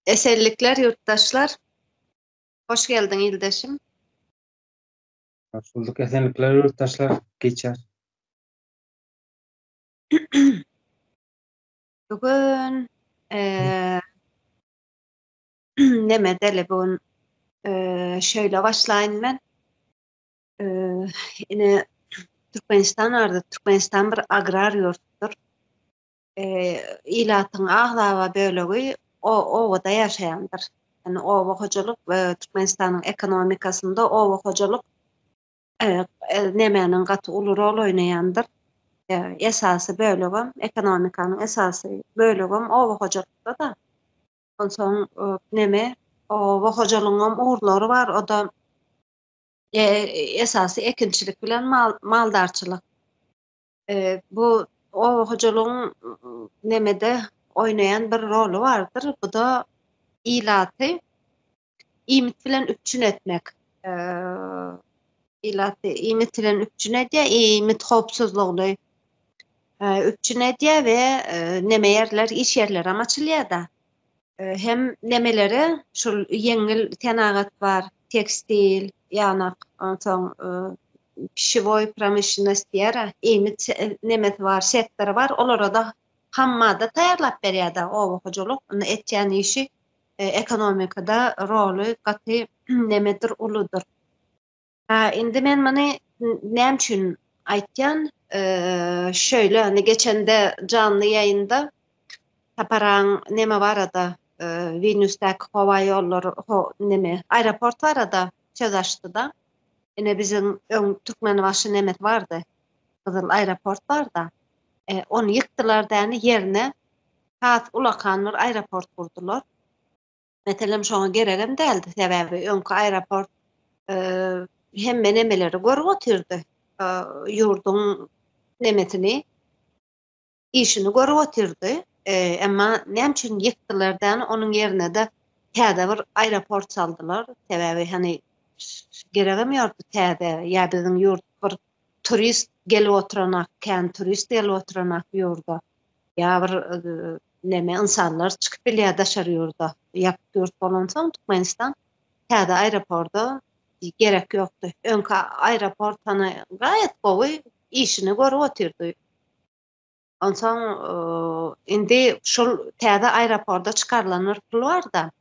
Esenlikler ýurtdaşlar. Hoş geldiň ildeşim. Hoş bulduk esenlikler ýurtdaşlar. Geçer. Bugün eee neme edeli bugün eee şöyle başlaýyn men. Eee ine Türkmenistan bardy. Türkmenistan bir agrar ýurtdur. Ilatyň aglaba bölegi obada ýaşaýandyr. Ýagny oba hojalyk Türkmenistanyň ekonomikasynda oba hojalyk nemäniň gaty uly rol oýnaýandyr. Esasy bölegem, ekonomikanyň esasy bölegem oba hojalykda-da. Onsoň neme, oba hojalygyňam ugurlary bar, o-da esasy ekinçilik bilen maldarçylyk. Bu oba hojalygyň nemede oýnaýan bir roly bardyr. Bu-da ilaty iýmit bilen üpjün etmek. Ilaty iýmit bilen üpjün edýär, iýmit howpsuzlygyny üpjün edýär we neme ýerler, iş ýerlerem açylýar-da. Hem nemelere şul ýeňil senagat bar, tekstil, ýanak, onsoň pişewoý promyşlennost diýýär-ä, iýmit nemesi bar, sektory bar, olara-da ham madda taýýarlap berýär-de oba hojalyk. Onda etýän işi ekonomikada roly gaty nemedir, uludyr. Indi men muny näme üçin aýtýan? Şöyle, indi geçende janly ýaýynda Saparaň neme barada, Wilnýusdaky howa ýollary, neme, aeroport barada söz açdy-da. Ine biziň öň Türkmenbaşy nemesi bardy, gyzyl aeroport barda. Ony ýykdylar däni, ýerine has ulakan bir aeroport gurdular. Meselem, şoňa geregem däldi, sebäbi öňki aeroport hemme nemeleri görüp otyrdy. Ýurduň nemesini, işini görüp otyrdy. Emma näme üçin ýykdylar däni, onuň ýerine-de täze bir aeroport saldylar. Sebäbi hany geregem ýokdy täze, ýa biziň ýurt bir turist gelip oturanak, kän turist gelip oturanak ýurda. Ýa bir neme ynsanlar çykyp bilýär daşary ýurda. Ýapyk ýurt bolansoň Türkmenistan täze aeroporda gerek ýokdy. Öňki aeroport hany gaýat gowy işini görüp otyrdy. Onsoň indi şol täze aeroporda çykarylan bir pul barda.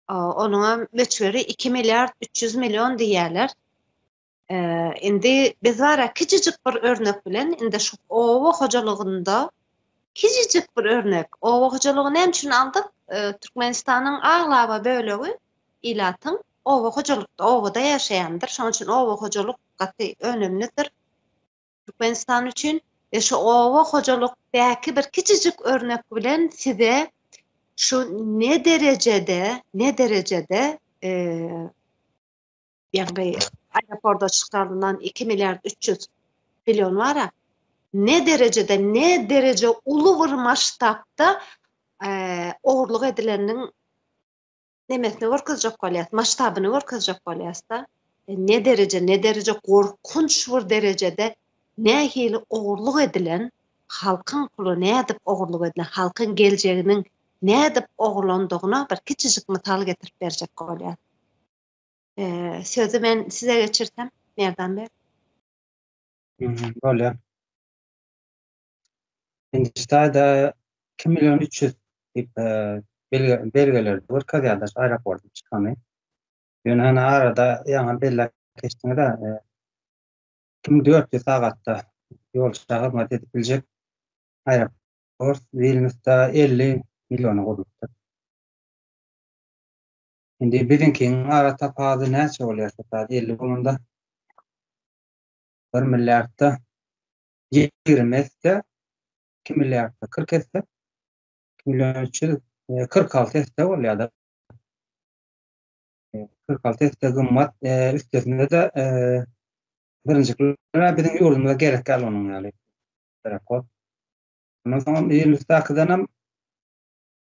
Onuňam möçberi 2 milliard 300 million diýýärler. Indi biz bara kiçijik bir örnek bilen indi şu oba hojalygynda kiçijik bir örnek. Oba hojalygy näme üçin aldyk? Türkmenistanyň aglaba bölegi ilatyň oba hojalykda, obada ýaşaýandyr. Şonuň üçin oba hojalyk gaty önemlidir Türkmenistan üçin. We şu oba hojalykdaky bir kiçijik örnek bilen size şu ne derejede, ne derejede Ýagny aeroporda çykarylan 2 milliard 300 million bar-a. Ne derejede, ne dereje uly bir masştabda ogurlyk edileniniň nemesini görkezjek bolýas, masştabyny görkezjek bolýas-da. Ne dereje, ne dereje gorkunç bir derejede nähili ogurlyk edilen, halkyň puly nädip ogurlyk edilen, halkyň geljeginiň nädip ogurlandygyna bir kiçijik mysal getirip berjek bolýas. Sözi men size geçirsem, Merdan beg. Bolýar. Indi şu taýda 2 million 300 diýip belgeler görkezýär daş aeroportyň çykany. Ýöne hany arada ýaňy belläp geçdiňiz-ä, 2400 sagatda ýolça hyzmat edip biljek aeroport Wilnýusda 50 milliona gurlupdyr. Indi biziňkiň ara tapawudy näçe bolýar şo zat 50 bolanda? 1 milliardda 20 esse, 2 milliardda 40 esse, 2 million 300 46 esse bolýar-da. 46 esse gymmat, üstesinde-de birinji biziň ýurdumyza gerek däl onuň ýaly aeroport. Ondan soň Ýyldyzdakydanam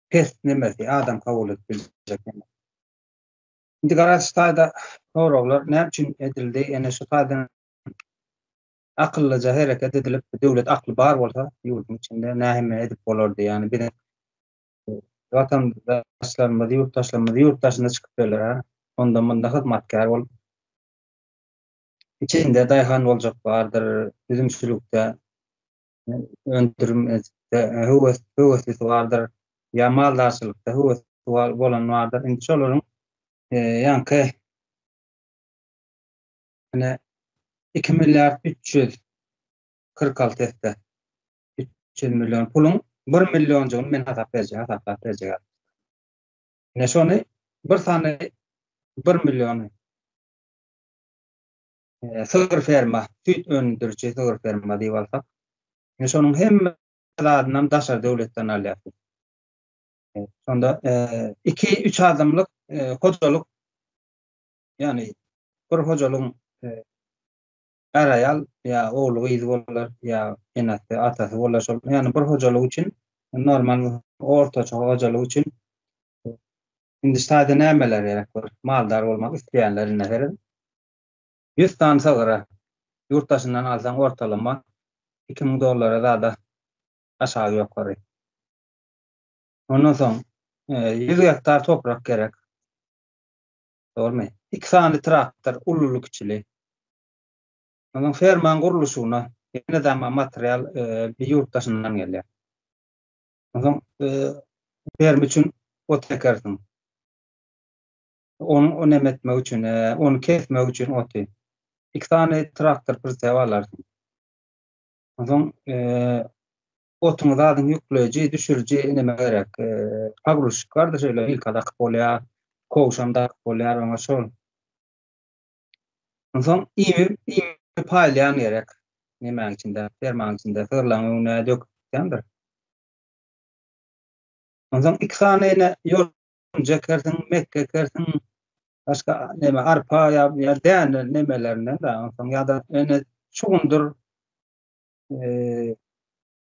pes nemesi, adam kabul edip biljek neme. Indi garaz şu taýda soraglar näme üçin edildi? Ene şu taýdan akyllyja hereket edilip, döwlet akly bar bolsa ýurduň içinde näme edip bolardy? Ýagny biziň. Watandaşlarymyz, ýurtdaşlarymyz ýurt daşyna çykyp ýörler ha. Onda munda hyzmatkär bolup içinde daýhan boljak bardyr, üzümçilikde öndürmekde höwes höweslisi bardyr, ýa maldarçylykda höwesi bolan bardyr. Indi şolaryň ýaňky ine 2 milliard 346 esse 300 million puluň 1 millionjygyny men hasap berjek, hasaplap berjek. Ine şony bir sany 1 milliony sygyr ferma, süýt öndüriji sygyr ferma diýip alsak, ine şonuň hemme zadynam daşary döwletden alýar. Şonda 2-3 adamlyk hojalyk, ýagny bir hojalygyň är-aýal ýa ogly-gyzy bolar, ýa enesi, atasy bolar, şol, ýagny bir hojalyk üçin normal ortaça hojalyk üçin indi ştaýda nämeler gerek bir maldar bolmak isleýänler indi serediň. 100 sany sygyra ýurt daşyndan alsaň ortalama 2000 dollara zada aşagy ýokary. Ondan soň 100 gektar toprak gerek. Dogrumy? 2 sany traktor ululy-kiçili. Ondan fermaň gurluşygyna ýene-de material bir ýurt daşyndan gelýär. Ondan ferma üçin ot ekersiň. Ony o neme etmek üçin, ony kesmek üçin oty. 2 sany traktor prisep alarsyň. Ondan otuň zadyň ýükleýji, düşüriji neme gerek. Pogruzçik bardyr şeýle wilka dakyp bolýar, kowşam dakyp bolýar oňa şol. Onsoň iými iými paýlaýan gerek. Nemäň içinde, fermaň içinde sygyrlaryň öňüne dökýändir. Onsoň iki sany ene ýorunja ekersiň, mekge ekersiň, başga neme arpa ýa ýa däne nemelerinden da, onsoň ýa-da ene şugundyr, eee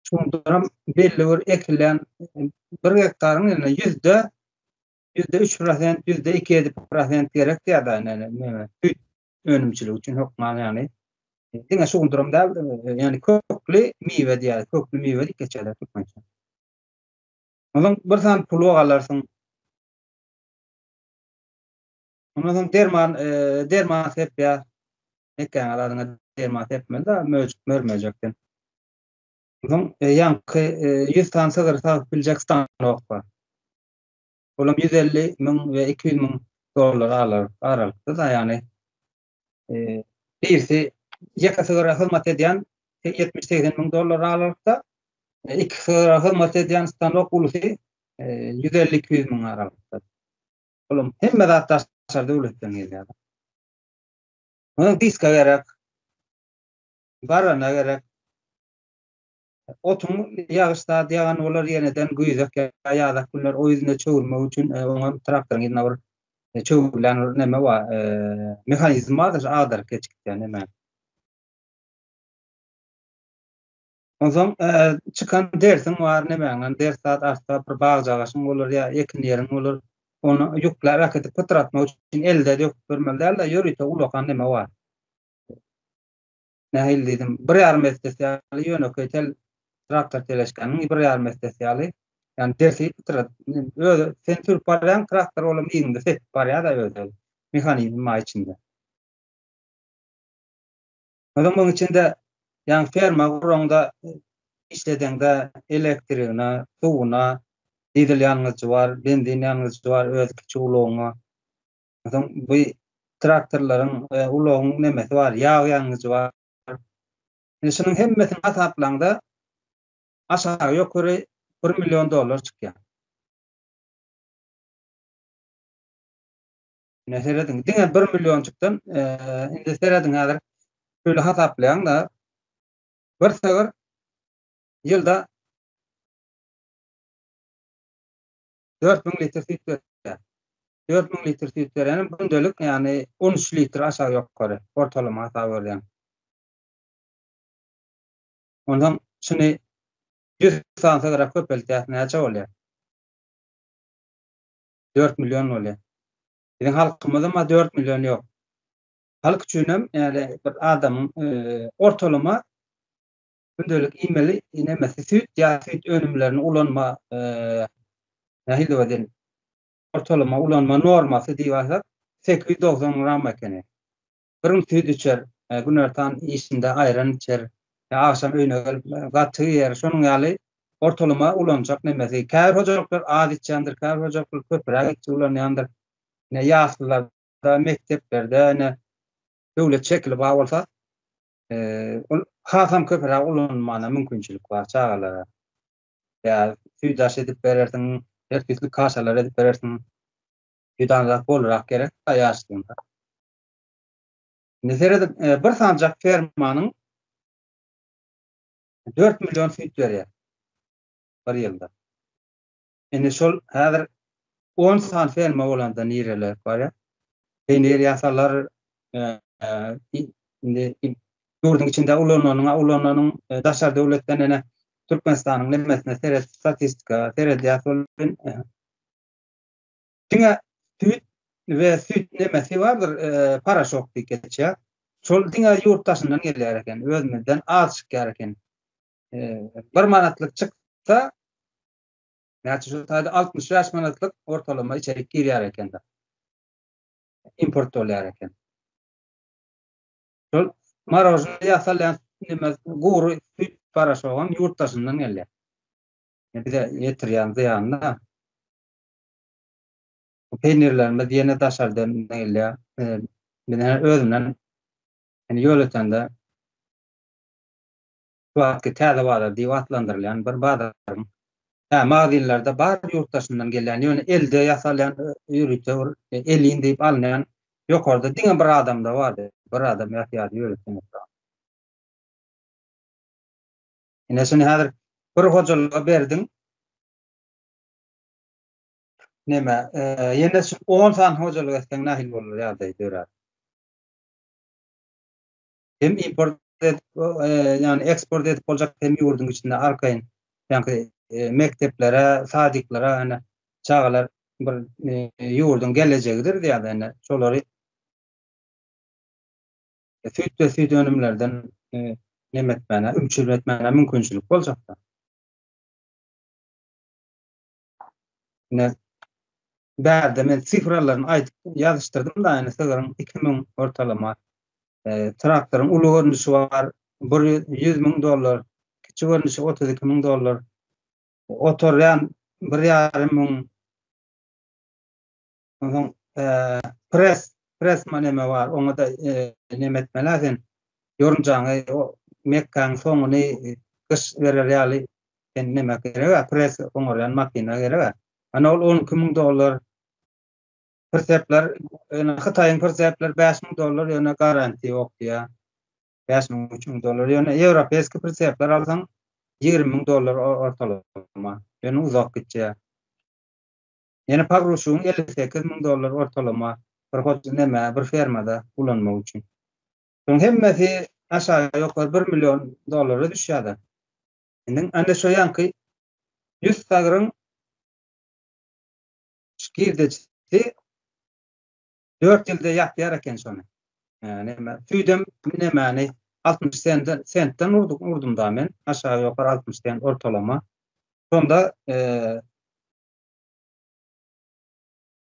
şugundyram belli bir ekilýän bir gektaryň ene ýüzde %3 %2 prosent gerek diýýär ýa-da neme süýt önümçiligi üçin hökman ýagny diňe şugundyram däl, ýagny kökli miwe diýýär, kökli miwe diýip geçýär türkmençe. Ondan bir sany plug alarsyň. Ondan soň derman, derman sepýär. Mekgäň adyna derman sepmeli da, möjek, mör-möjekden. Ondan ýaňky 100 sany sygyr sagyp biljek stanok bar. Olam 150 müň we 200 müň dollar alar, aralykda da ýagny birisi ýeke sygyra hyzmat edýän 70-80 müň dollar aralykda, iki sygyra hyzmat edýän stanok ulusy 150-200 müň aralykda. Olam hemme zat daşary döwletden gelýär. Onuň diska gerek, barana gerek. Otuň ýagyş zat ýagan bolar ýeneden güýzek ýa ýazak günler o ýüzüne çöwürmek üçin oňa traktoryň yzyna bir çöwrülýän bir neme bar, mehanizm bardyr, şu agdaryp geçip gidýän neme. Onsoň çykan dersiň bar nemäňden ders zat artsa bir bagjagaşyň bolar ýa ekin ýeriň bolar. Ony ýükläp äkidip pytratmak üçin elde döküp bermeli däl-de ýörite ulakan neme bar. Nähili diýdim, bir ýarym essesi ýaly ýönekeý tel traktor teleşkanyň bir ýarym essesi ýaly. Ýani dersi pytrat, özi sen sürüp barýaň, traktor olam yzyňda sepip barýar-da özi. Mehanizm bar içinde. Onuň muň içinde ýaňy ferma guraňda işledeňde elektrigine, suwuna, dizel ýangyjy bar, benzin ýangyjy bar öz kiçi ulagyňa. Onsoň bu traktorlaryň, ulagyň nemesi bar, ýag ýangyjy bar. Indi şunuň hemmesini hasaplaňda aşagy ýokary 1 million dollar çykýar. Ine serediň, diňe 1 millionjykdan, indi serediň häzir şöyle hasaplaýaň-da, bir sygyr ýylda 4000 litr süýt berýär. 4000 litr süýt berýän gündelik, ýagny 13 litr aşagy ýokary ortalama hasap berýän. Ondan şuny 100 sany sygyra köpeltýäs, näçe bolýar? 4 million bolýar. Biziň halkymyzda 4 million ýok. Halk üçin hem, ýagny bir adamyň ortalama gündelik iýmeli nemesi süýt ýa süýt önümlerini ulanma. Nähili bolýar? Ortalama ulanma normasy diýip alsak, 890 gram ekeni. Bir gün süýt içer, günortan işinde aýran içer, agşam öýüne gelip gatyk iýer. Şonuň ýaly ortalama ulanjak nemesi. Käbir hojalyklar az içýändir, käbir hojalyklar köpräk içip ulanýandyr. Ine ýaslylarda, mekdeplerde ine döwlet şekili bar bolsa, ol hasam köpräk ulanylmagyna mümkinçilik bar çagalara. Ýa süýt aş edip berersiň, her tüýsli kaşalar edip berersiň. Süýt azrak bolrak gerek ýaşlygynda. Indi seredip, e, bir sanjak fermanyň 4 million süýt berýär bir ýylda. Indi şol häzir 10 sany ferma bolanda nireler barýar? Peýnir ýasalar, e, e, indi ýurduň içinde ulananyň, ulananyň daşary döwletden ene Türkmenistanyň nemesine seret, statistika seredýär şol Diňe süýt we süýt nemesi bardyr, paraşok diýip geçýär. Şol diňe ýurt daşyndan gelýär eken, özümizden az çykýar eken. Bir manatlyk çyksa, näçe şu taýda 65 manatlyk ortalama içerik girýär eken-de. Import bolýar eken. Şol marožnyý ýasalýan neme gury süýt paraşogam ýurt daşyndan gelýär. Bize ýetirýän zyýanyna. Bu peýnirlerimiz ýene daşardan gelýär. Men özümden ýöne ýöletende şu wagtky täze bazar diýip atlandyrylýan bir bazaryň hä magazinlerde bar ýurt daşyndan gelýän ýöne elde ýasalýan ýörite bir elin diýip alynýan ýokarda diňe bir adamda bardy. Bir adam ýasýardy ýöretende. Ine şuny häzir bir hojalyga berdiň. Neme, ýene şu 10 sany hojalyk etseň nähili bolar ýagdaý dörär? Hem import edip, ýagny eksport edip boljak hem ýurduň içinde arkaýyn, ýagny mekdeplere, sadiklara, ýagny çagalar bir ýurduň gelejegidir diýýär, ýagny şolary süýt we süýt önümlerden neme etmäne, üpjün etmäne mümkinçilik boljakda. Ine, bärde men sifralaryny aýdyp ýazyşdyrdym da, ýani sygyryň 2000 ortalama, e, traktoryň uly görnüşi bar, 100 müň dollar, kiçi görnüşi 32 müň dollar, oturýan 1,5 müň. Onsoň e, pres, pres neme bar, oňa da e, neme etmeli sen. Ýorunjaňy, mekkaň soňuny gyş berer ýaly Sen neme gerek-ä, pres oňarýan makina gerek-ä. Ana ol 12 müň dollar. Prisepler, ýöne Hytaýyň prisepleri 5 müň dollar, ýöne garantiýa ýok diýýär. 5 müň, 3 müň dollar. Ýöne ýewropeýski prisepler alsaň 20 müň dollar ortalama. Ýöne uzak gitýär. Ýene pagruşugyň 58 müň dollar ortalama bir hoj neme, bir fermada ulanmak üçin. Şoň hemmesi aşağı ýokary 1 million dollara düşýär-de. Indi ana şo ýaňky 100 sagryň girdejisi 4 ýylda ýapýar eken şony. Näme, süýdem nemäni 60 sentden, sentden urduk, urdum da men. Aşağı ýokary 60 sent ortalama. Şonda e,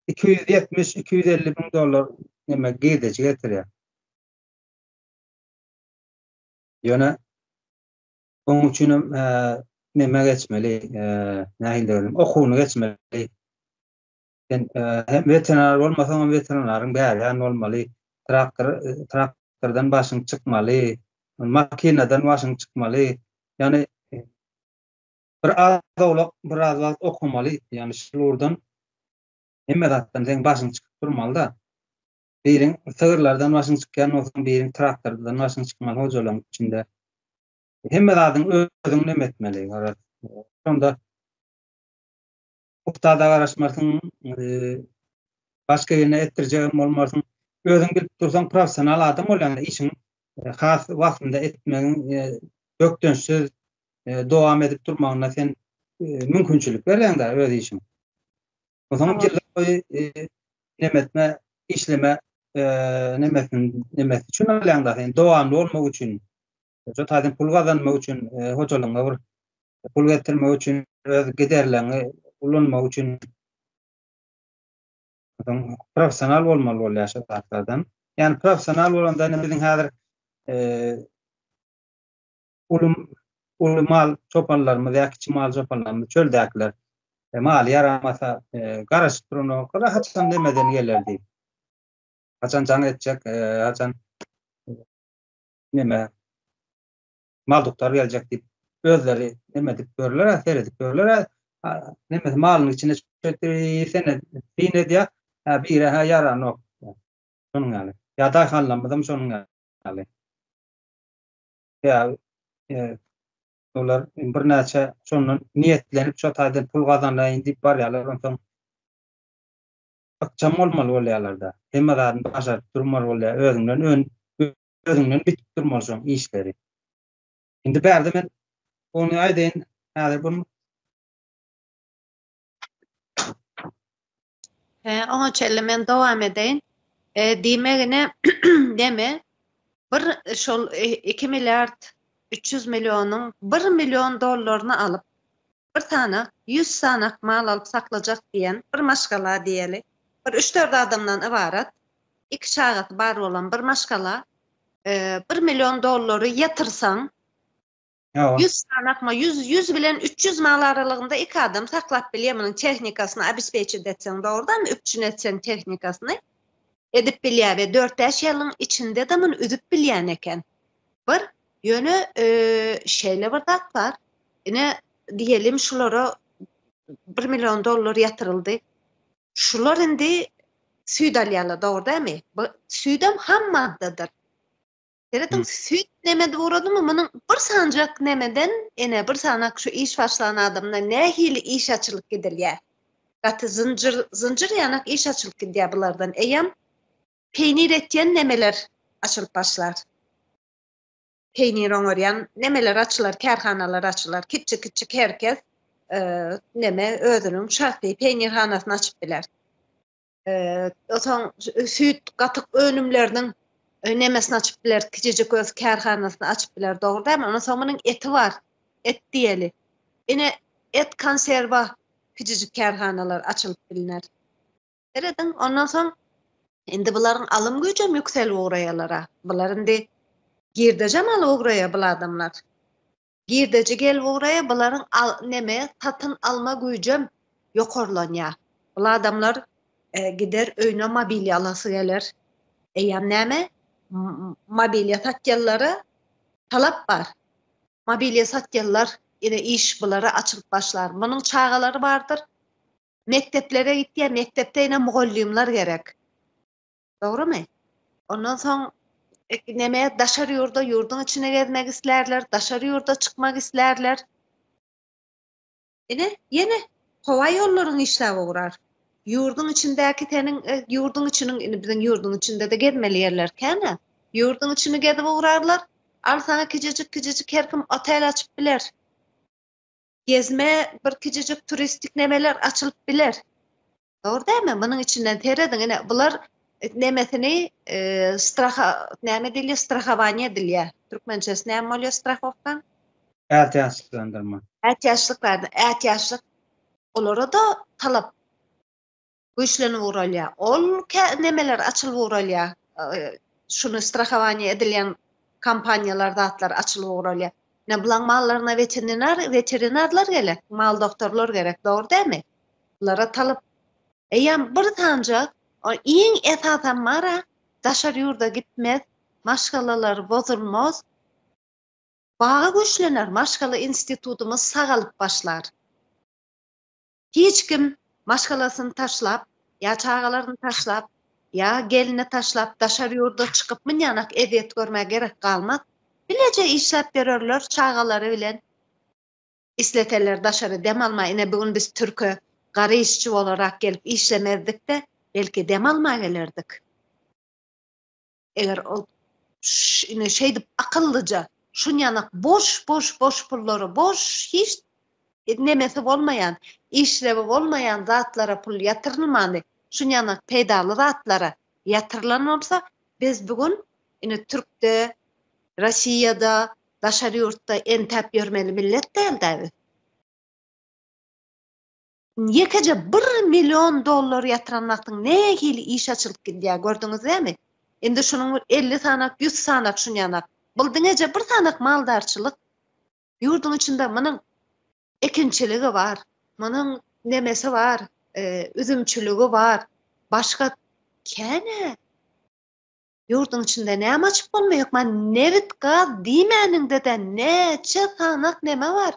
270-250 müň dollar neme girdeji getirýär. Ýöne Onuň üçinem neme geçmeli, nähili diýelim, okuwyny geçmeli. Sen hem weterinar bolmasaň hem weterinaryň bärýän bolmaly, traktor traktordan başyň çykmaly, makinadan başyň çykmaly. Ýagny bir az-owlak biraz wagt okamaly, ýagny şul ugurdan hemme zatdan seň başyň çykyp durmaly-da. Biriň sygyrlardan başyň çykýan bolsaň, biriň traktordan başyň çykmaly hojalygyň içinde. Hemme zadyň özüň neme etmeli, garaz. Şonda ussada garaşmarsyň, başga birine etdirjegem bolmarsyň. Özüň bilip dursaň professional adam bolýaň, işiň has wagtynda etmegiň bökdençsiz dowam edip durmagyna sen mümkinçilik berýäň-dä öz işiň. Onsoň ýyllar boýy nemetme, işleme nemesini, nemesi üçin alýaň-da sen, dowamly bolmak üçin. Şo taýdan pul gazanmak üçin, hojalygyňa bir pul getirmek üçin öz giderleriňi Ulanmak üçin professional bolmaly bolýar şu zatlardan. Ýani professional bolanda indi biziň häzir uly uly mal çopanlarymyz ýa kiçi mal çopanlarymyz çöldäkiler maly ýaramasa garaşyp duranok, haçan demeden geler diýip. Haçan jaň etjek, haçan neme malduklar geljek diýip özleri neme edip görler, seredip görler. Neme malyň içine çökdürsene, syn edýär. Ha biri ha ýaranok. Şonuň ýaly. Ýa daýhanlarymyzam şonuň ýaly. Ýa e, olar birnäçe şondan niýetlenip şo taýdan pul gazanaýyn diýip barýarlar, onsoň ykjam bolmaly bolýarlar-da. Hemme zadyny başaryp durmaly bolýar, özüňden ön özüňden bitip durmaly şoň işleri. Indi bärde men ony aýdaýyn, häzir bunu He, oňa çenli men dowam edeýin. E, diýmegine deme bir şol 2 milliard 300 millionyň 1 million dollaryny alyp bir sany 100 sanak mal alyp saklajak diýen bir maşgala diýeli. Bir 3-4 adamdan ybarat iki çagasy bar bolan bir maşgala 1 million dollary ýatyrsaň 100 sanakma 100 100 bilen 300 mal aralygynda iki adam saklap bilýär munuň tehnikasyny obespeçit etseň dogrudanmy üpjün etseň tehnikasyny edip bilýär we 4-5 ýylyň içinde-de muny üzüp bilýän eken. Bir ýöne şeýle bir zat bar. Ine diýelim şulara 1 million dollar ýatyryldy. Şular indi süýt alýarlar, dogry dälmi? Bu süýdem ham maddadyr. Serediň, süýt neme ugradymy, munuň bir sanjak nemeden, ene bir sanak şu iş başlan adamdan nähili iş açylyp gidilýär. Gaty zynjyr, zynjyr ýanak iş açylyp gidýär bulardan. Eýýäm peýnir etýän nemeler açylyp başlar. Peýnir oňarýan nemeler açylar, kärhanalar açylar. Kiçi-kiçik her kes neme özüniň şahsy peýnirhanasyny açyp biler. Soň süýt, gatyk önümleriniň nemesini açyp biler, kiçijik öz kärhanasyny açyp biler, dogry dälmi? Ondan soň munuň eti bar, et diýeli. Ine, et konserwa kiçijik kärhanalar açylyp bilner. Serediň, ondan soň indi bularyň alym güýjem ýükselip ugraýalara. Bular indi girdejem alyp ugraýar bul adamlar. Girdeji gelip ugraýar, bularyň al neme satyn alma güýjem ýokarlanýar. Bul adamlar gider öýüne mobilýa alasy geler. Eýýäm näme? Mobilýa satýanlara talap bar. Mobilýa satýanlar ine iş bulara açylyp başlar. Munuň çagalary bardyr. Mekdeplere gitýär, mekdepde ýene mugallymlar gerek. Dogrumy? Ondan soň neme daşary ýurda, ýurduň içine gezmek islärler, daşary ýurda çykmak islärler. Ine, ýene howa ýollaryň işläp ugrar. Ýurduň içindäki seniň e, ýurduň içiniň indi biziň ýurduň içinde-de gezmeli ýerler kän-ä. Ýurduň içini gezip ugrarlar. Al saňa kijijik-kijijik her kim otel açyp biler. Gezme bir kijijik turistik nemeler açylyp biler. Dogry dälmi? Munuň içinden serediň, ine, bular nemesini straha näme diýilýär? Strahowaniýe edilýär. Türkmençesi näme bolýar strahowkaň? Ätiýaçlandyrma. Ätiýaçlyk bardy. Ätiýaçlyk olara-da talap güýçlenip ugralýar. Ol nemeler açylyp ugralýar. Şuny strahowaniýe edilýän kompaniýalar zatlar açylyp ugralýar. Ine bulaň mallaryna weterinar weterinarlar gerek, mal doktorlar gerek, dogry dälmi? Bulara talap eýýäm bir sanjak, iň esasam bara daşary ýurda gitmez, maşgalalar bozulmaz, bagy güýçlener, maşgala institutymyz sagalyp başlar. Hiç kim maşgalasyny taşlap, ýa çagalaryny taşlap, ýa gelnini taşlap daşary ýurda çykyp munýanak ezýet görmä gerek galmaz. Bileje işläp ýörerler çagalary bilen. Isleseler daşary dem alma ine bu gün biz türke gara işçi bolarak gelip işlemezdik-de belki dem alma gelerdik. Eger ol ine şeýdip akyllyja şunýanak boş boş boş pullara boş hiç nemesi bolmaýan işlewi bolmaýan zatlara pul ýatyrylmany şunýanak peýdaly zatlara ýatyrylan bolsa biz bu gün ine türkde Rossiýada daşary ýurtda entäp ýörmeli millet däl-dä biz. Ýekeje bir million dollar ýatyran wagtyň nähili iş açylyp gidýär gördüňiz dämi? Indi şunuň bir 50 sanak, 100 sanak şunýanak. Bul diňeje bir sanak maldarçylyk. Ýurduň içinde munuň ekinçiligi bar, munuň nemesi bar, e, üzümçiligi bar. Başga kän-ä. Ýurduň içinde näme açyp bolmaýar hökman nebit gaz diýmäniňde-de näçe sanak neme bar.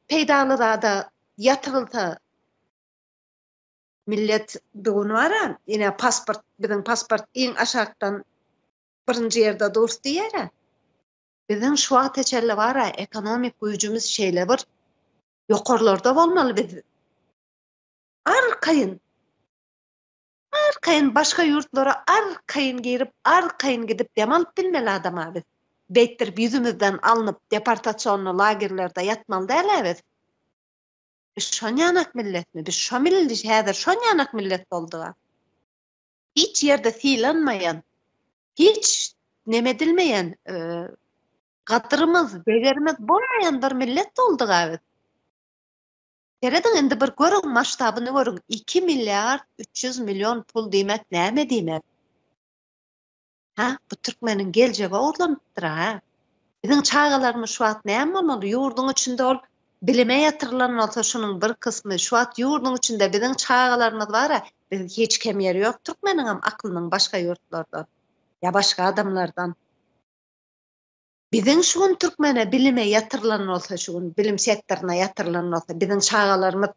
Peýdaly zada ýatyrylsa millet bu gün bara ine pasport biziň pasport iň aşakdan birinji ýerde dur diýýär-ä. Biziň şu wagta çenli bara ekonomik güýjümiz şeýle bir ýokarlarda bolmaly biz arkaýyn Arkaýyn başga ýurtlara arkaýyn girip, arkaýyn gidip dem alyp bilmeli adam-a biz. Beýtdirip ýüzümizden alnyp deportasionny lagerlerde ýatmaly däl-ä biz. Biz şonýanak milletmi? Biz şo milli häzir şonýanak millet bolduga. Hiç ýerde sylanmaýan, hiç neme edilmeýän, gadrymyz, degerimiz bolmaýan bir millet bolduga biz. Serediň indi bir görüň masştabyny görüň iki milliard 300 million pul diýmek näme diýmek? Ha bu türkmeniň geljegi ogurlanypdyr ha. Biziň çagalarymyz şu wagt näme bolmaly? Ýurduň içinde ol bilime ýatyrylan bolsa şunuň bir kysmy şu wagt ýurduň içinde biziň çagalarymyz bar-a biz hiç kem ýeri ýok türkmeniňem aklynyň başga ýurtlardan ýa başga adamlardan. Biziň şu gün türkmene bilime ýatyrylan bolsa şu gün bilim sektoryna ýatyrylan bolsa biziň çagalarymyz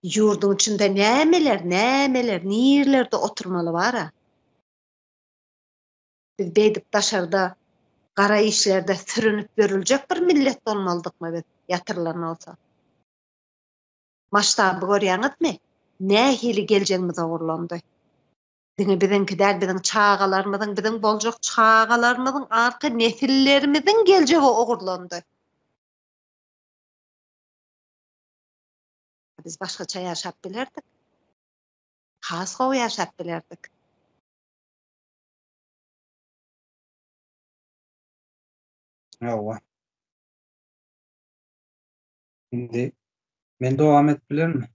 ýurduň içinde nämeler nämeler nirlerde oturmaly bara. Biz beýdip daşarda gara işlerde sürünip ýörüljek bir millet bolmalydykmy biz ýatyrylan bolsa. Masştaby görýäňizmi? Nähili geljegimiz ogurlandy. Diňe biziňki däl, biziň çagalarymyzyň, biziň boljak çagalarymyzyň, arka nesillerimiziň geljegi ogurlandy. Biz başgaça ýaşap bilerdik. Has gowy ýaşap bilerdik. Hawa. Indi men dowam edip bilermi?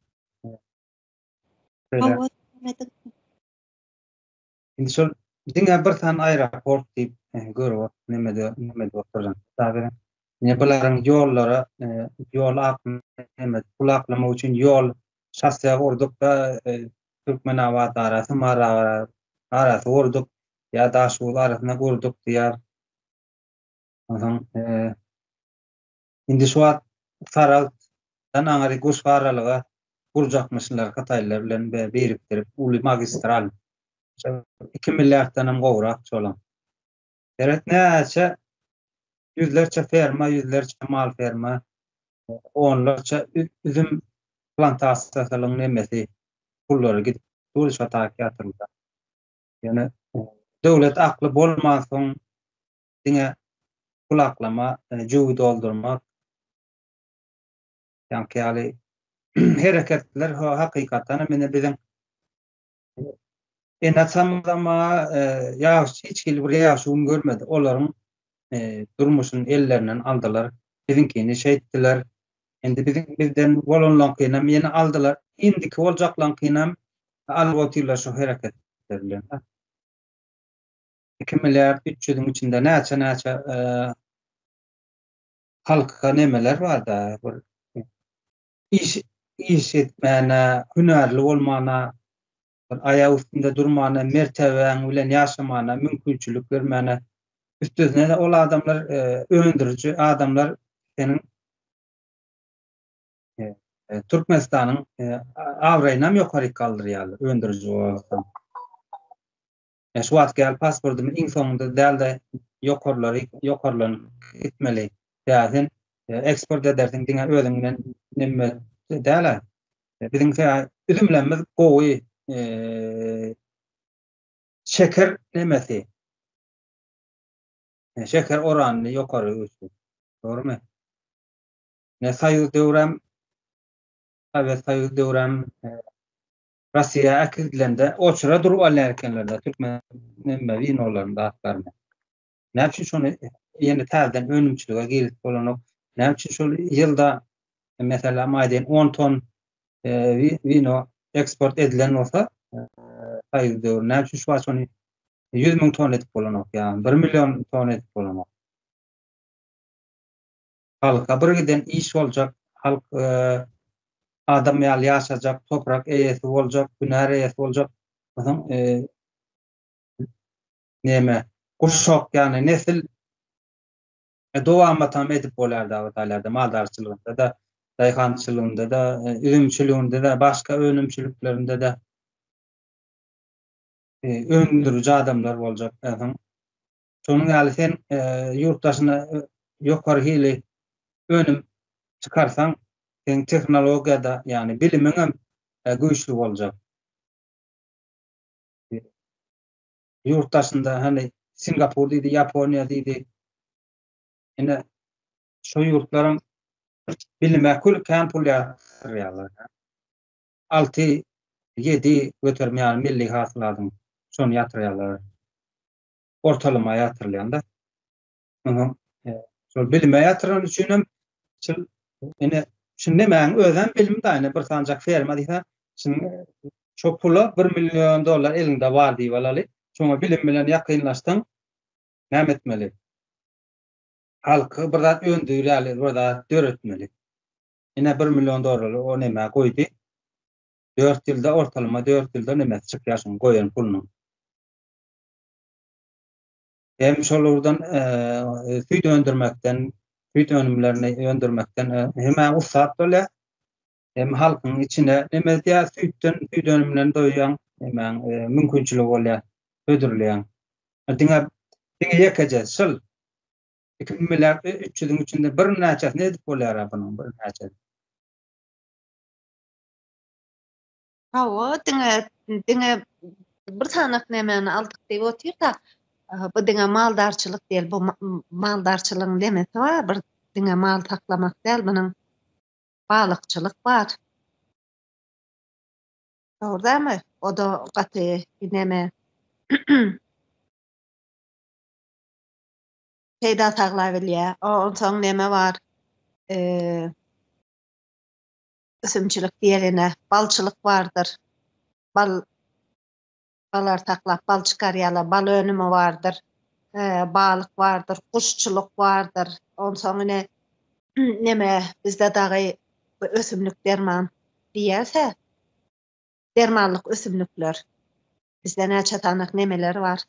Hawa, dowam ediň. Indi şol diňe bir sany aeroport diýip e, görüp nemede nemede oturan. Tabi. Ne bularyň ýollara e, ýol ak neme pul aklamak üçin ýol şosse gurduk da e, Türkmenabat arasy Mara arasy gurduk ýa Daşoguz arasynda gurduk diýýär. Onsoň e, Indi şu wagt Saragtdan aňry Guşgy aralyga gurjakmyşlar hytaýlylar bilen birikdirip uly magistral. 2 milliarddan hem gowrak şolam. Seret näçe ýüzlerçe ferma, ýüzlerçe mal ferma, onlarça üzüm plantasiýasynyň nemesi pullary gidip dur şo taýky ýatyrylda. Ýöne döwlet akly bolmansoň diňe pul aklama, jübi doldurmak ýaňky ýaly hereketler hakykatdan hem ine biziň ene-atamyzam ýagşy hiç hili bir ýagşy gün görmedi. Olaryň durmuşyny ellerinden aldylar. Biziňkini şeýtdiler. Indi biziň bizden bolanlaňkynam ýene aldylar. Indiki boljaklaňkynam alyp otyrlar şu hereketler bilen. 2 milliard 300-iň içinde näçe-näçe halka nemeler bar-da, bir iş iş etmäne, hünärli bolmana, bir aýak üstünde durmana, mertebäň bilen ýaşamana mümkinçilik bermäne. Üstesine-de ol adamlar öndüriji adamlar seniň Türkmenistanyň abraýynam ýokaryk galdyrýarlar öndüriji bolsaň. Ýa şu wagtky ýaly pasportymyz iň soňunda däl-de ýokarlary ýokarlanyp gitmeli. Ýa sen eksport edersiň diňe özüň bilen neme däl-ä. Biziň üzümlerimiz gowy şeker nemesi. Şeker oranyny ýokary güýçli. Dogrumy? Ne Soýuz döwrem Sowet Soýuz döwrem Russiýa äkidilende oçura durup alýar ekenler-de türkmen neme winolaryny zatlaryny. Näme üçin şony ýene täzeden önümçilige girizip bolanok? Näme üçin şol ýylda meselem aýdaýyn 10 ton. Wino eksport edilen bolsa, Soýuz döwri näme üçin şu wagt şony 100 müň ton edip bolanok, ýa 1 million ton edip bolanok? Halka bir giden iş boljak, halk adam ýaly ýaşajak, toprak eýesi boljak, hünär eýesi boljak. Onsoň neme, guşak, ýagny nesil dowamatam edip bolýar dagy taýlarda, maldarçylygynda-da, daýhançylygynda-da, üzümçiliginde-de, başga önümçiliklerinde-de öndüriji adamlar boljak. Onsoň şonuň ýaly sen ýurt daşyna ýokary hili önüm çykarsaň, seň tehnologiýada, ýagny bilimiňem güýçli boljak. Ýurt daşynda hany Singapur diýdi, Ýaponiýa diýdi. Ine şu ýurtlaryň bilime kül kän pul ýatyrýarlar. 6 7 göterim ýaly milli hasylatyň şony ýatyrýarlar. Ortalama ýatyrylýanda. Onuň şol bilime ýatyran üçin hem şol ine şu nemäň özem bilim da ine bir sanjak ferma diýse şuň şo pula 1 million dollar eliňde bar diýip alaly. Şoňa bilim bilen ýakynlaşsaň näme etmeli? Halky bir zat öndürýärli, bir zat döretmeli. Ine 1 million dollary o nämä goýdy. 4 ýylda ortalama 4 ýylda nemesi çykýar şoň goýan pulunyň. Hem şol ugurdan süýt öndürmekden, süýt önümlerini öndürmekden hem ussat bolýar. Hem halkyň içine neme edýär, süýtden, süýt önümlerini doýýan, nemäň mümkinçiligi bolýar, hödürleýän. Diňe diňe ýekeje şol 2 milliard 300-iň içinde birnäçesini edip bolýar bunuň birnäçesi. Hawa, diňe diňe bir sanak nemäni aldyk diýip otyr-da, bu diňe maldarçylyk däl, bu maldarçylygyň nemesi bar, bir diňe mal saklamak däl, munuň balykçylyk bar. Dogry dälmi? O-da gaty neme peýda saglabilýär. Onsoň neme bar? Ösümçilik diýerine balçylyk bardyr. Bal balar saklap bal çykarýarlar, bal önümi bardyr. Balyk bardyr, guşçulyk bardyr. Onsoň ine neme bizde dagy bu ösümlik derman diýerse, dermanlyk ösümlikler. Bizde näçe sanak nemeler bar.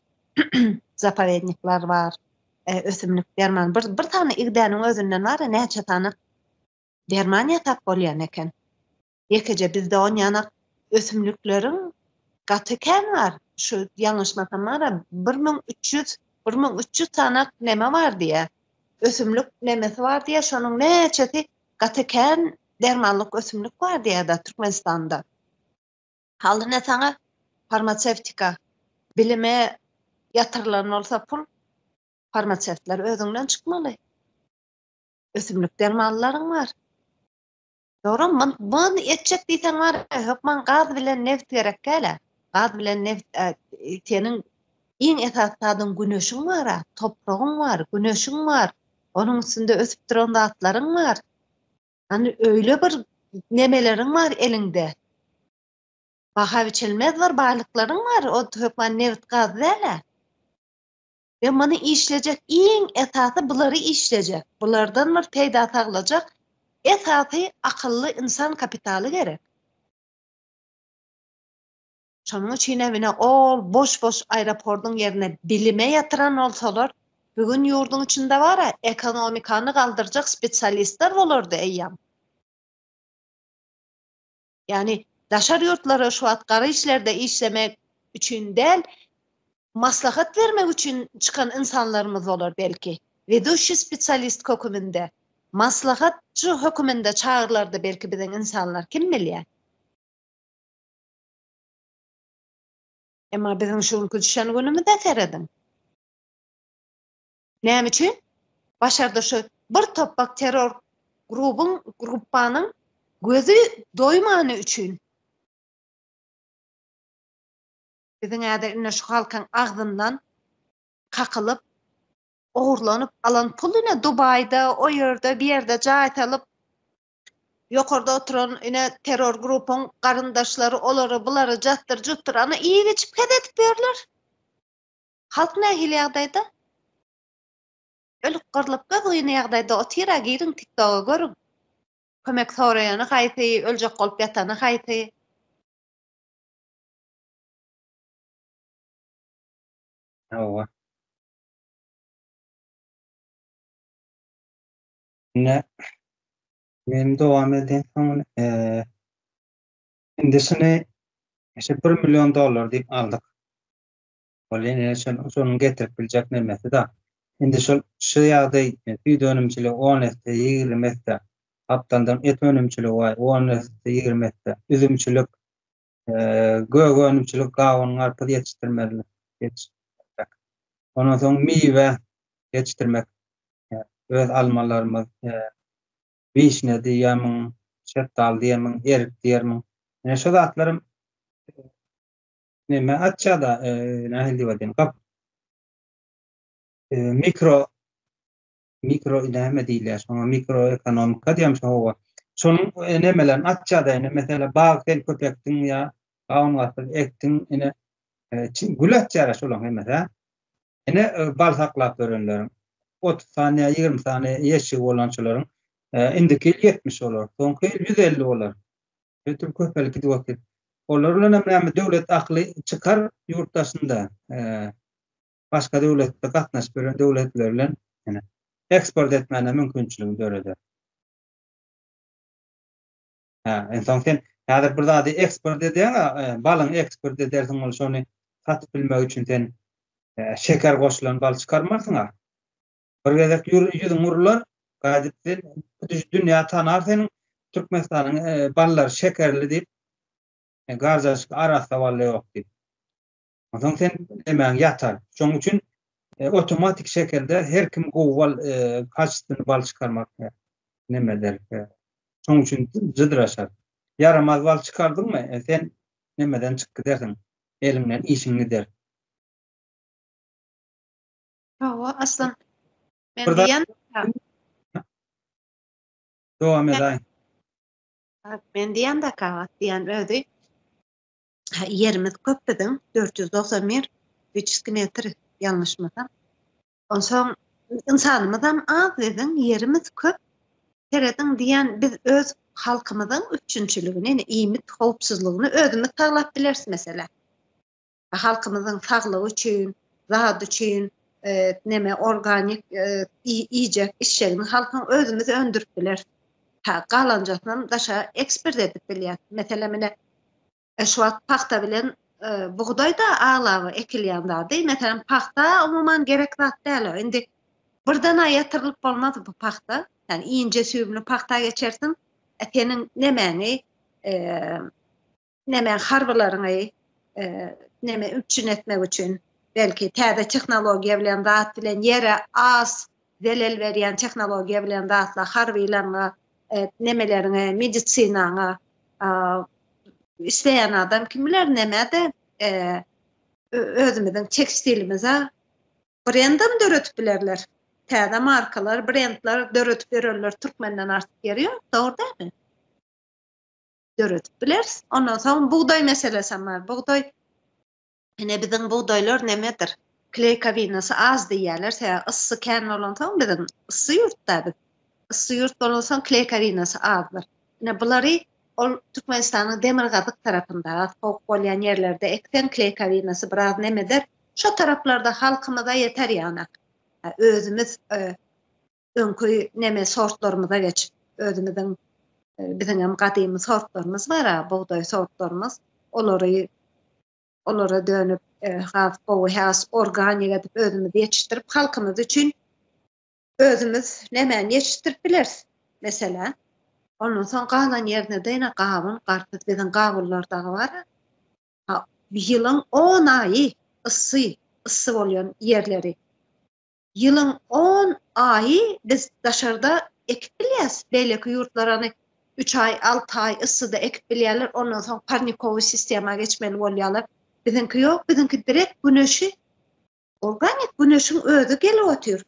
Zapowednikler bar. Ösümlik derman. Bir, bir sany igdäniň özünden bar, näçe sanak Derman ýasap bolýan eken. Ýekeje bizde onýanak ösümlikleriň gaty kän bar. Şu ýalňyşmasam bara 1300, 1300 sanak neme bar diýýär. Ösümlik nemesi bar diýýär. Şonuň näçesi gaty kän dermanlyk ösümlik bar diýýär-de Türkmenistanda. Halyna saňa farmasewtika bilime ýatyrylan bolsa pul farmasewtler özüňden çykmaly. Ösümlik dermanlaryň bar. Dogry, muny etjek diýseň bar, hökman gaz bilen neft gerek däl-ä. Gaz bilen neft seniň iň esasy zadyň güneşiň bar-a, topragyň bar, güneşiň bar, onuň üstünde ösüp duran zatlaryň bar. Hany öýle bir nemeleriň bar eliňde. Baha biçilmez bir baýlyklaryň bar, o hökman neft gaz däl-ä. We muny işlejek iň esasy bulary işlejek, bulardan bir peýda saglajak esasy akylly ynsan kapitaly gerek. Şonuň üçinem ine ol boş-boş aeropordyň ýerine bilime ýatyran bolsalar, bu gün ýurduň içinde bar-a ekonomikany galdyrjak spesialistler bolardy eýýäm. Ýagny daşary ýurtlara şu wagt gara işlerde işlemek üçin däl, maslahat bermek üçin çykan ynsanlarymyz bolar belki. Weduşiý spesialist höküminde, maslahatçy höküminde çagyrylardy belki biziň ynsanlar, kim bilýär. Emma biziň şu günki düşen günümize serediň. Näme üçin? Başarda şu bir topbak terror grubuň, gruppanyň gözi doýmany üçin. Biziň häzir ine şu halkyň agzyndan kakylyp, ogurlanyp alan pul ine Dubaýda, o ýerde, bir ýerde jaý salyp. Ýokarda oturan ine terror grupyň garyndaşlary olary bulary jatdyr jutdyr ana iýip içip hez edip ýörler. Halk nähili ýagdaýda? Ölüp gyrlyp gyzgyn ýagdaýda otyra giriň tiktoga görüň. Kömek soraýany haýsy, öljek bolup ýatany haýsy? Hawa. Ine, men dowam edeyim soň. Indi şuny şu 1 million dollar diýip aldyk. Ol ine şonuň getirip biljek nemesi da. Indi şol şu ýagdaý süýt önümçiligi 10 esse, 20 esse, gapdaldan et önümçiligi bar, 10 esse, 20 esse, üzümçilik, gök önümçilik, gawun, garpyz ýetişdirmeli, ýetişdirmek. Ondan soň miwe ýetişdirmek, öz almalarymyz, wişne diýýärmiň, şetdaly diýermiň, erik diýermiň. Ine şu zatlarym neme açýar-da, nähili diýip aýdaýyn, gap mikro mikro näme diýilýär şoňa mikroekonomika diýýärmi şo hawa. Şonuň nemelerini açýar-da, ine meselem bag sen köp ekdiň ýa gawun garpyz ekdiň, ine gül açýar şolaryň hemmesi, hä? Ine bal saklap ýörenleriň 30 sany ýa 20 sany ýeşigi bolan şolaryň indiki ýyl 70 bolar, soňky ýyl 150 bolar. Ötür köpelip gidip otyr. Olar bilen hem näme döwlet akyly çykar ýurt daşynda. Başga döwletde gatnaşyp ýören döwletler bilen ýene eksport etmäne mümkinçiligini döreder. Hä, ensoň sen häzir bir zady eksport edýäň, balyňy eksport edersiň, ol şony satyp bilmek üçin sen şeker goşulan bal çykarmarsyň-a. Bir gezek ýüzüň urular, gaýdyp sen dünýä tanar seniň Türkmenistanyň ballary şekerli diýip, garjaşyk arassa bally ýok diýip. Onsoň sen nemäň ýatar. Şonuň üçin otomatik şekilde her kim gowy bal, kaçestwny bal çykarmak neme eder. Şonuň üçin jydraşar. Ýaramaz bal çykardyňmy, sen nemeden çykyp gidersiň, eliňden işiň gider. Hawa, Aslan. Men diýen Dowam edäý. Men diýen de kagat diýen özi. Ýerimiz köp biziň 491 kubический metr ýalňyşmasam. Onsoň ynsanymyzam az biziň ýerimiz köp. Serediň diýen biz öz halkymyzyň üpjünçiligini, ýani iýmit howpsuzlygyny özümiz saglap bileris meselä. Halkymyzyň saglygy üçin, zat üçin neme organik iýjek içjegini halkyň özümiz öndürip bileris. Ha, galanjasynam daşa eksport edip bilýäs. Meselem ine şu wagt pagta bilen bugdaý da aglaba ekilýän zady. Meselem pagta umuman gerek zat däl o. Indi birden ýatyrylyp bolmaz bu pagta. Ýani ince süýümli pagta geçersiň, seniň nemäňi neme harbylaryňy neme üpjün etmek üçin belki täze tehnologiýa bilen zat bilen ýere az zelel berýän tehnologiýa bilen zatla harbylaryňa nemeleriňe medisinaňa isleýän adam kim biler nemede özümiziň tekstilimize brendem döredip bilerler. Täze markalar, brendler döredip ýörenler türkmenden artyk ýeri ýok, dogry dälmi? Döredip bileris. Ondan soň bugdaý meselesem bar. Bugdaý ine biziň bugdaýlar nemedir? Kleýkowinasy az diýýärler. Sebäbi yssy kän bolansoň biziň yssy ýurtda biz. Yssy ýurt bolansoň kleýkowinasy azdyr. Ine bulary ol Türkmenistanyň demirgazyk tarapynda az sowuk bolýan ýerlerde ekseň kleýkowinasy biraz nemeder. Şo taraplarda halkymyza ýeter ýanak. Özümiz öňki neme sortlarymyza geçip, özümiziň biziňem gadymy sortlarymyz bar-a, bugdaý sortlarymyz, olary olara dönüp, has gowy, has organik edip özümiz ýetişdirip, halkymyz üçin özümiz nemäni ýetişdirip bileris, meselä. Ondan soň galan ýerine-de ýene gawun, garpyz, biziň gawunlar dagy bar-a. Ýylyň on aýy yssy, yssy bolýan ýerleri. Ýylyň on aýy biz daşarda ekip bilýäs. Beýleki ýurtlar ony üç aý, alty aý yssyda ekip bilýärler, ondan soň parnikowy sistema geçmeli bolýarlar. Biziňki ýok, biziňki direkt güneşi, organik güneşiň özi gelip otyr.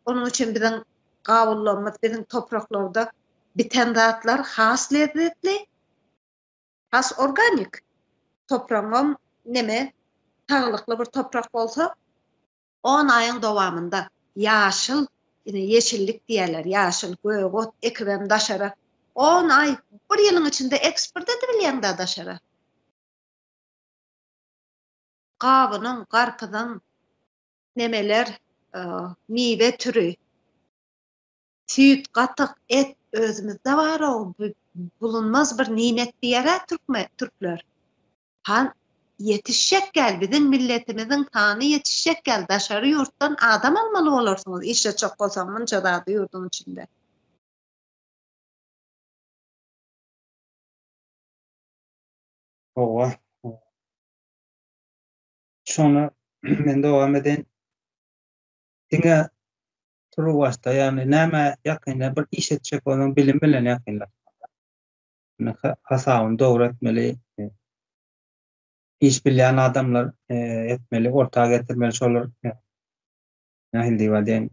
Onuň üçin biziň gawunlarymyz biziň topraklarda. Biten zatlar has lezzetli, has organik. Topragyňam neme saglykly bir toprak bolsa, on aýyň dowamynda ýaşyl, ine ýeşillik diýýärler, ýaşyl gök ot ekibem daşara on aý, bir ýylyň içinde eksport edibilýäň-dä daşara. Gawunyň, garpyzyň nemeler, miwe türi, süýt, gatyk, et özümizde bar-ow, bu bulunmaz bir nimet diýer-ä türkler. Han ýetişjek gel, biziň milletimiziň sany ýetişjek gel, daşary ýurtdan adam almaly bolarsyňyz işletjek bolsaň munça zady ýurduň içinde. Hawa. Şony men dowam edeýin. Diňe turuwbaşda, ýagny nämä ýakynda bir iş etjek bolsaň bilim bilen ýakynlaşmaly. Hasabyny dogry etmeli. Iş bilýän adamlar etmeli, orta getirmeli şolar. Nähili diýip aýdaýyn?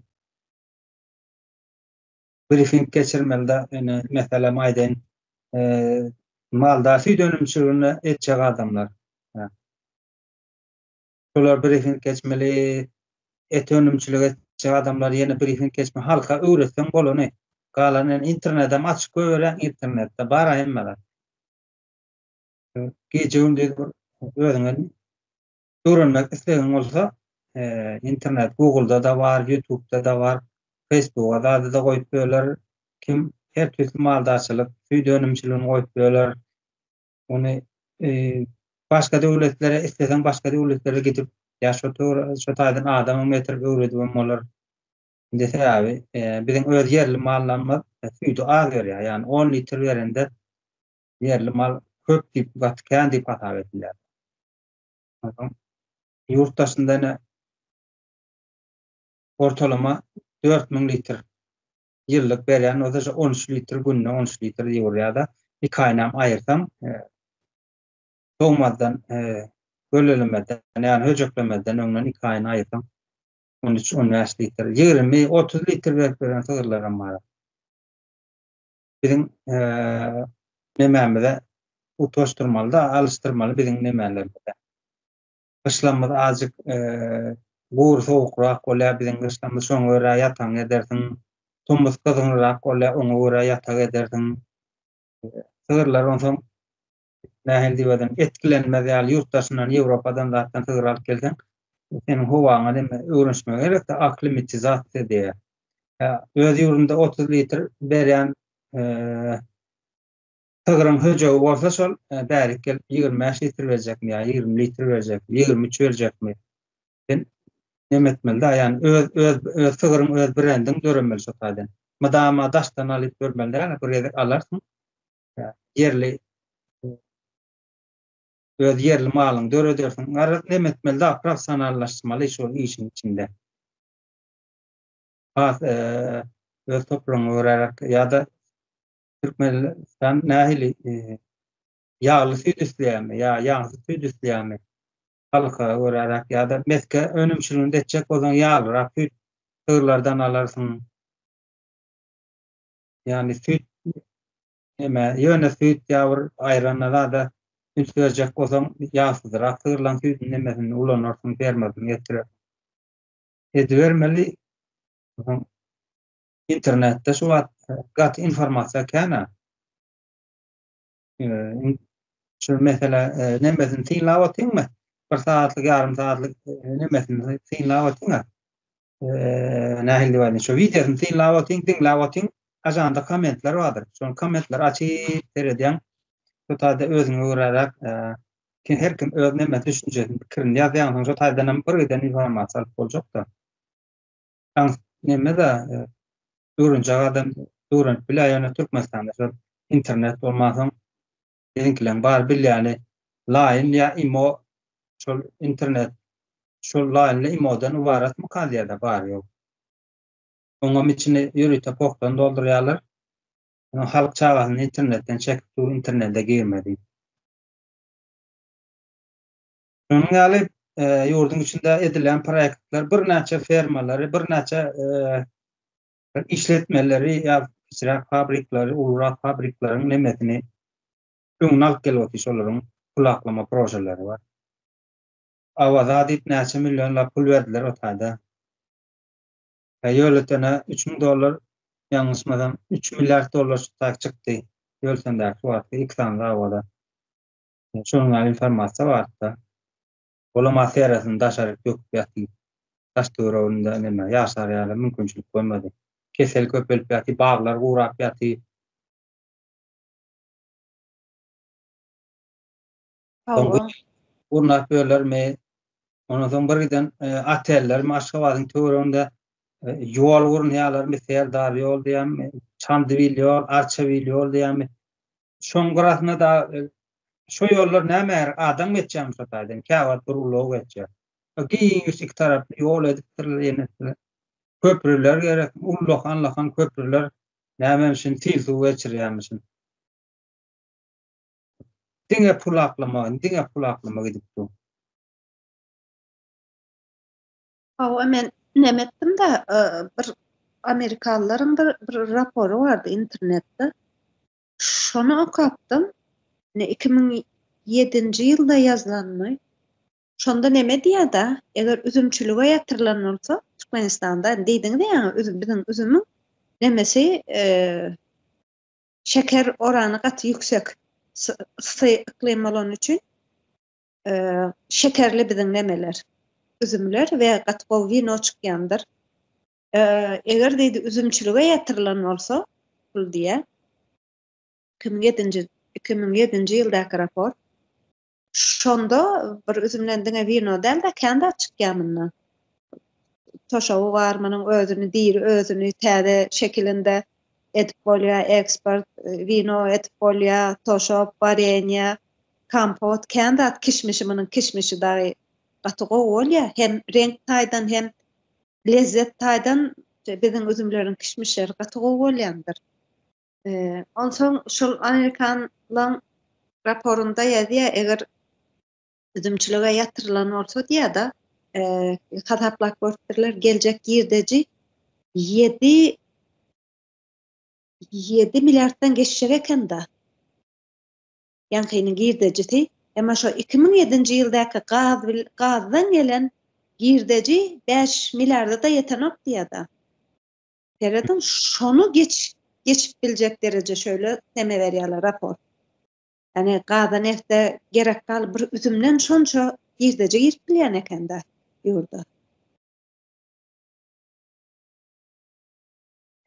Brifing geçirmeli-de, ine, meselem aýdaýyn, maldar süýt önümçiligini etjek adamlar. Şolar brifing geçmeli, et önümçilik etjek adamlar ýene brifing geçmeli. Halka öwretseň bolany. Galan ýene internedem açyk goýberýäň, internetde bar-a hemme zat. Gije-gündiz bir özüňe öwrenmek islegiň bolsa, internet Google-da-da bar, YouTube-da-da bar, Facebook-a zada-da goýup böler. Kim her tüýsli maldarçylyk, süýt önümçiligini goýup böler. Ony başga döwletlere isleseň başga döwletlere gidip ýa şo şo taýdan adamam getirip öwredibem bolar. Indi sebäbi biziň öz ýerli mallarymyz süýdi az berýär. Ýagny 10 litr berende ýerli mal köp diýip, gaty kän diýip hasap edilýär. Onsoň ýurt daşynda ine ortalama 4000 litr ýyllyk berýän bolsa şu 13 litr günde 13 litr diýip urýar-da, iki aýynam aýyrsaň, dogmazdan, gölelemezden, ýagny höjeklemezden öňden iki aýyny aýyrsaň, 13-15 litr, 20, 30 litr berip beren sygyrlaram bar. Biziň nemämize utgaşdyrmaly-da, alyşdyrmaly biziň nemälerimize. Gyşlamyz azjyk gury sowukrak bolýar biziň gyşlamyz şoňa görä ýatagyňy edersiň. Tomus gyzgynrak bolýar oňa görä ýatak edersiň. Sygyrlar onsoň nähili diýip aýdayyn etkilenmez ýaly ýurt daşyndan Ýewropadan zatdan sygyr alyp gelseň seniň howaňa neme öwrenişmegi gerekde akklimatizasiýa diýýär. Öz ýurdunda 30 litr berýän Sygryň höjegi bolsa şol bärik gelip 25 litr berjekmi ýa 20 litr berjekmi, 23 berjekmi? Sen neme etmeli da, ýani öz öz öz sygryň öz brendiň döremeli şo taýdan. Mydama daşdan alyp görmeli däl, bir gezek alarsyň. Ýerli öz ýerli malyňy döredersiň. Garaz neme etmeli da, professionallaşmaly şol işiň içinde. Has öz topragyňa göräräk ýa-da Türkmenistan nähili ýagly süýt isleýärmi ýa ýagsyz süýt isleýärmi? Halka göräräk ýa-da mesge önümçiligini etjek bolsaň ýaglyrak süýt sygyrlardan alarsyň. Ýagny süýt neme ýöne süýt ýa bir aýrana zada üns berjek bolsaň ýagsyzrak sygyrlaryň süýdüni nemesini ulanarsyň fermasyny getirersiň. Edibermeli. Internetde şu wagt gaty informasiýa kän-ä. Şu mesele nemesini synlap otyňmy? Bir sagatlyk, ýarym sagatlyk nemesini synlap otyň-a. Nähili diýip aýdaýyn, şu wideosyny synlap otyň, diňläp otyň, aşagynda kommentler bardyr. Şol kommentleri açyp seredýäň. Şu taýda özüňe göräräk her kim öz neme düşünjesini, pikirini ýazýar. Soň şo taýdan hem bir giden informasiýa alyp boljak-da. Aňsat neme-de, öwrenjek adam öwrenip bilýär, ýöne Türkmenistanda şol internet bolmansoň biziňkileň bar bilýäni laýyn ýa imo şol internet şol laýynly imodan ybaratmyka diýýär-de bary ýok. Oňam içini ýörite pohdan doldurýarlar. Halk çagasyny internetden çekip dur internete girme diýip. Şonuň ýaly ýurduň içinde edilýän proýektler birnäçe fermalary, birnäçe işletmeleri ýa Kiçiräk fabrikleri, ulurak fabrikleriň nemesini öňüni alyp gelip otyr şolaryň pul aklama projeleri bar. Awaza diýip näçe millionlap pul berdiler o taýda. Ýöletene 3000 dollar ýalňyşmasam 3 milliard dollar şu taý çykdy. Ýöltendäki wagtky iki sany zawoda. Şonuň ýaly informasiýa bardy-da. Olam aferasyny daşaryk döküp ýatyr. Daş-töwereginde neme, ýaşar ýaly mümkinçilik goýmady. Kesel köpelip ýatyr, baglar gurap ýatyr. Hawa. Gurnap ýörlermi? Ondan soň bir giden otellermi Aşgabadyň töwereginde ýol gurnaýarlarmy, Serdar ýol diýýärmi, Çandybil ýol, Arçabil ýol diýýärmi? Şoň gyrasynda da şo ýollar näme gerek? Adam geçýärmi şo taýdan? Käwagt bir ulag geçýär. Giňiş iki taraply ýol edipdirler ýene. Köprüler gerek, ullakan-ullakan köprüler nämemişin sil suw geçirýärmişin. Diňe pul aklama, diňe pul aklama gidip dur. Hawa men neme etdim-de, bir amerikalylaryň bir bir rapory bardy internetde. Şony okapdym. Ine 2007-nji ýylda ýazylanmy? Şonda neme diýýär-de, eger üzümçilige ýatyrylan bolsa, Türkmenistanda, diýdiňiz ýaňy, üzüm, biziň üzümiň nemesi, şeker orany gaty ýüksek. Yssy yklym bolany üçin şekerli biziň nemeler, üzümler we gaty gowy wino çykýandyr. Eger diýdi üzümçilige ýatyrylan bolsa, pul diýýär. 2007-nji 2007-nji ýyldaky raport. Şonda bir üzümden diňe wino däl-de, kän zat çykýar mundan. Toşaby bar munuň özüni diri özüni täze şekilinde edip bolýar, eksport, wino edip bolýar, toşap, warenýa, kompot, kän zat kişmişi munuň kişmişi dagy gaty gowy bolýar. Hem reňk taýdan hem lezzet taýdan biziň üzümleriň kişmişleri gaty gowy bolýandyr. Onsoň şol amerikanlaň raporynda ýazýar, eger üzümçilige ýatyrylan bolsa diýýär-de, hasaplap görüpdirler, geljek girdeji 7 7 milliarddan geçjek eken-de. Ýaňkynyň girdejisi, emma şo 2007-nji ýyldaky gaz gazdan gelen girdeji 5 milliarda-da ýetenok diýýär-de. Serediň, şony geç geçip biljek dereje şöyle neme berýärler raport. Ýani gaza nefte gerek gal bir üzümden şonça girdeji girip bilýän ekende ýurda.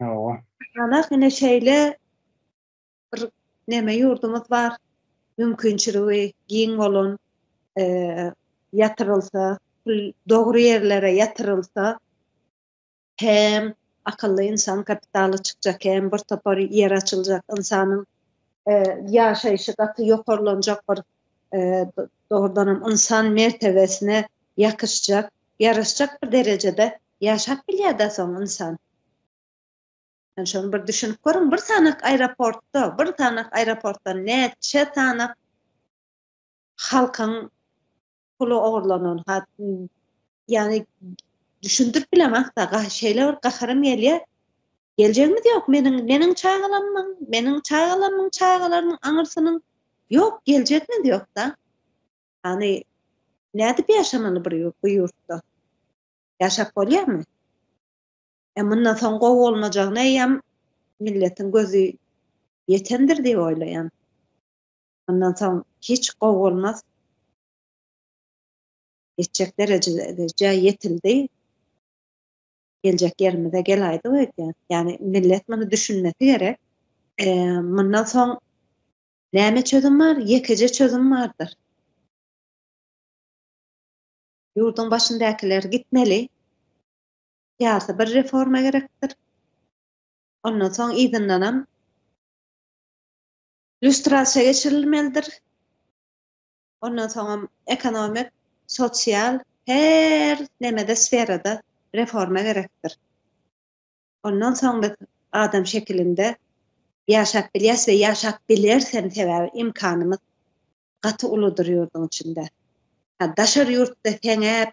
Hawa. Ana ine şeýle bir neme ýurdumyz bar. Mümkinçiligi giň bolan ýatyrylsa, pul dogry ýerlere ýatyrylsa Hem akylly ynsan kapitaly çykjak, hem bir topar ýer açyljak, ynsanyň ýaşaýşy gaty ýokarlanjak bir dogrudanam ynsan mertebesine ýakyşjak, ýaraşjak bir derejede ýaşap bilýär-dä soň ynsan. Ýani şony bir düşünip görüň, bir sanak aeroportda, bir sanak aeroportda näçe sanak halkyň puly ogurlanan hat ýagny düşündirip bilemok-da şeýle bir gaharym gelýär. Geljegimiz ýok meniň meniň çagalarymyň meniň çagalarymyň çagalarynyň aňyrsynyň ýok geljegimiz ýok-da. Ýagny nädip ýaşamaly bir bu ýurtda? Ýaşap bolýarmy? E mundan soň gowy bolmajagyna eýýäm milletiň gözi ýetendir diýip oýlaýan. Mundan soň hiç gowy bolmaz. Ýetjek derejä ýetildi. Geljek ýerimize geläýdik öýdýän. Ýagny millet muny düşünmesi gerek. Mundan soň näme çözüm bar? Ýekeje çözüm bardyr. Ýurduň başyndakylar gitmeli. Syýasy bir reforma gerekdir. Ondan soň yzyndanam Lýustrasiýa geçirilmelidir. Ondan soňam ekonomik, sosial her nemede sferada reforma gerekdir. Ondan soň biz adam şekilinde ýaşap bilýäs we ýaşap bileris hem sebäbi imkanymyz gaty uludyr ýurduň içinde. Ha daşary ýurtda seňäp,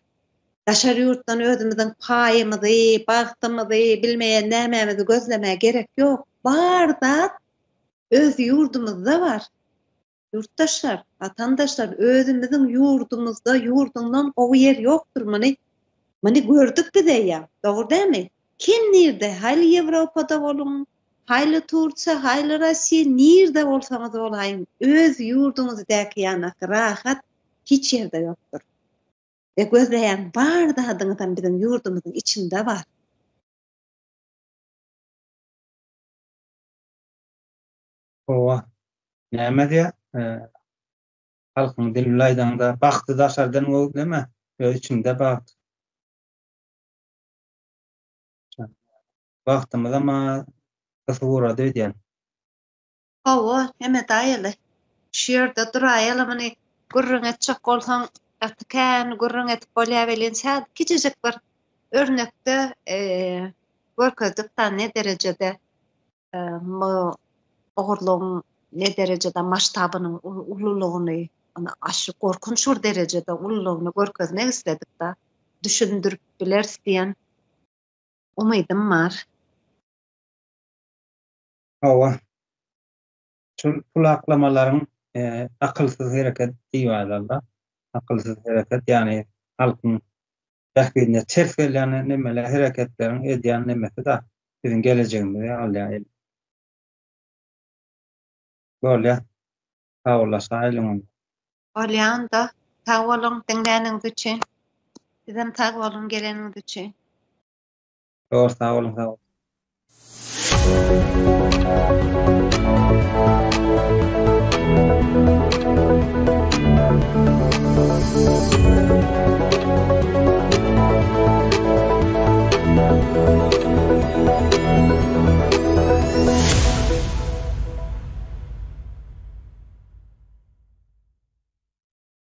daşary ýurtdan özümiziň paýymyzy, bagtymyzy, bilmeýän nämämizi gözlemäge gerek ýok. Bar zat öz ýurdumyzda bar. Ýurtdaşlar, watandaşlar özümiziň ýurdumyzda ýurduňdan gowy ýer ýokdur muny muny gördük biz eýýäm. Dogry dälmi? Kim nirde haýly Ýewropada boluň, haýly Tursiýa, haýly Rossiýa nirde bolsaňyz bolaýyň öz ýurduňyzdäki ýanak rahat hiç ýerde ýokdur. We gözleýän bar zadyňyzam biziň ýurdumyzyň içinde bar. Hawa. Näme diýýär? Halkyň dili bilen aýdaňda, bagty daşardan gözleme, öz içiňde bagt. Bagtymyzam gysyp ugrady öýdýän. Hawa, hemme daýaly. Şu ýerde duraýaly muny gürrüň etjek bolsaň gaty kän gürrüň edip bolýar welin sähel kiçijik bir örnekde görkezdik da ne derejede bu ogurlygyň ne derejede masştabynyň ululygyny ony aşy gorkunç bir derejede ululygyny görkezmek isledik da düşündirip bileris diýen umydym bar. Hawa. Şul pul aklamalaryň akylsyz hereket diýip aýdarlar. Akylsyz hereket, ýagny halkyň bähbidine ters gelýän nemeler, hereketleriň edýän nemesi-da biziň gelejegimizi alýar el. Bolýar. Sag bolaşaýlyň onda. Bolýar onda. Sag boluň diňläniňiz üçin. Sizem sag boluň geleniňiz üçin. Dogry sag boluň sag boluň.